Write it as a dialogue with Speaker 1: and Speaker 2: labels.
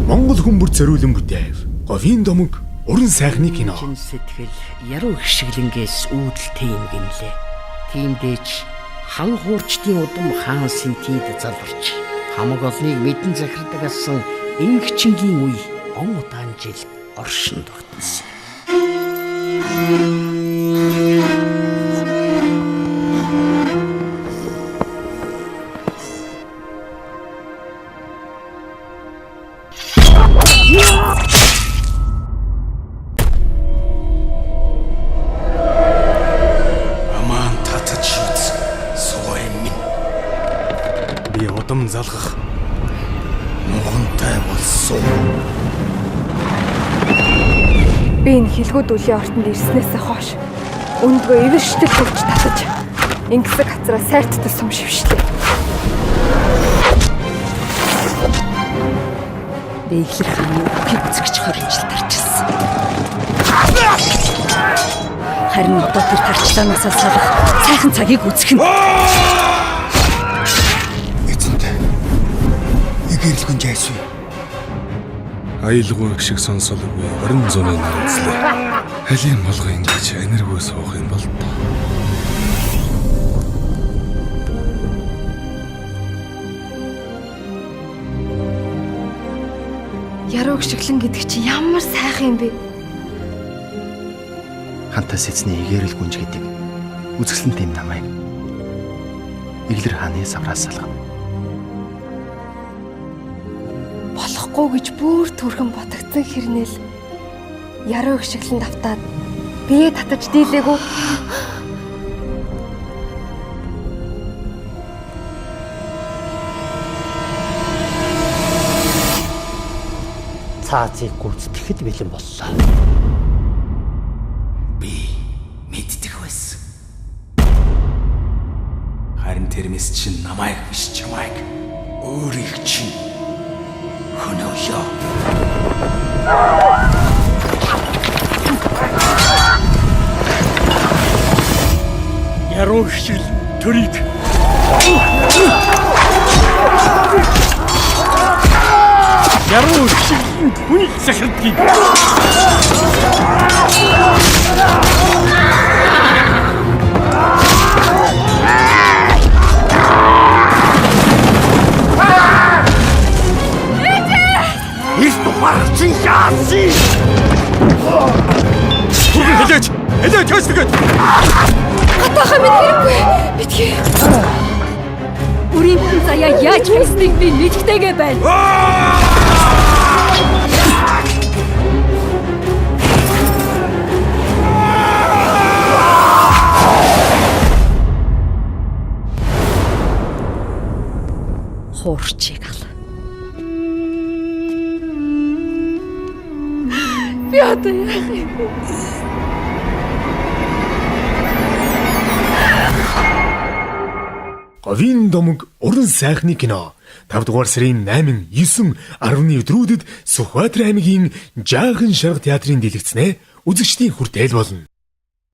Speaker 1: Монгол хүмүүр зориулан бүтээв. Говийн домог уран сайхны кино.
Speaker 2: Чин сэтгэл яруу хишиглэнгээс үүдэлтэй юм гинлээ. Тиймдээч хан хуурчдын удам хаан сэнтийд залбарч хамаг олныг мэдэн захирдаг асан Ингэчингийн үе он удаан жил оршин тогтносон.
Speaker 3: Амаан татаж шүц сугай минь.
Speaker 1: Би удам залгах
Speaker 3: нухантай болсон.
Speaker 4: Би энэ хилгүүд үлийн ортонд ирснээс хойш өндгөө эвэрштэл хөвч татаж ингэсэг хацраа сайрттай сум шившлээ.
Speaker 5: Би ихлэр хааны үхийг үзэгч 20 жил тарчилсан. Харин одоо тэр тарчлаанаасаа салах сайхан цагийг үзэх нь
Speaker 3: Эзэнт игэрэлгүн жайсвэ.
Speaker 6: Аялгүй шиг сонсолгүй орон зуны нар үзлээ. Халийн молго ингэж аниргүй суух юм бол доо.
Speaker 4: Яруу гшиглэн гэдэг чи ямар сайхан юм бэ?
Speaker 7: Хантас эзний игэрэл гүнж гэдэг үзэсгэлэн тэм намайг Иглэр хааны савраас салгана.
Speaker 4: Болохгүй гэж бүр төрхөн ботгцсан хэрнээл яруу гшиглэн давтаад бие татаж дийлээгүй.
Speaker 2: Цаазыг гүйцэтгэхэд бэлэн боллоо.
Speaker 3: Би мэддэг байсан. Харин тэрмэс чинь намайг биш чамайг өөрийг чинь хөнөөлөө.
Speaker 8: Яруу хишгэл төрийг яруу хишгэл хүнийг захирдгийг.
Speaker 3: Эрт ухаарчин яасан.
Speaker 1: Түргэн хэлээч. Хэлээч хөөсгөд.
Speaker 4: Хатаахаа минь хэрэггүй. Битгий.
Speaker 5: Үрийнхэн заяа яаж хийснийг би мэдхтэйгээ байна. Хуурчийг ал.
Speaker 4: Би одоо яах юм бэ?
Speaker 1: Говийн домог уран сайхны кино. 5 дугаар сарын 8, 9, 10-ны өдрүүдэд Сүхбаатар аймгийн Жаахан шарга театрын дэлгэцнээ үзэгчдийн хүртээл болно.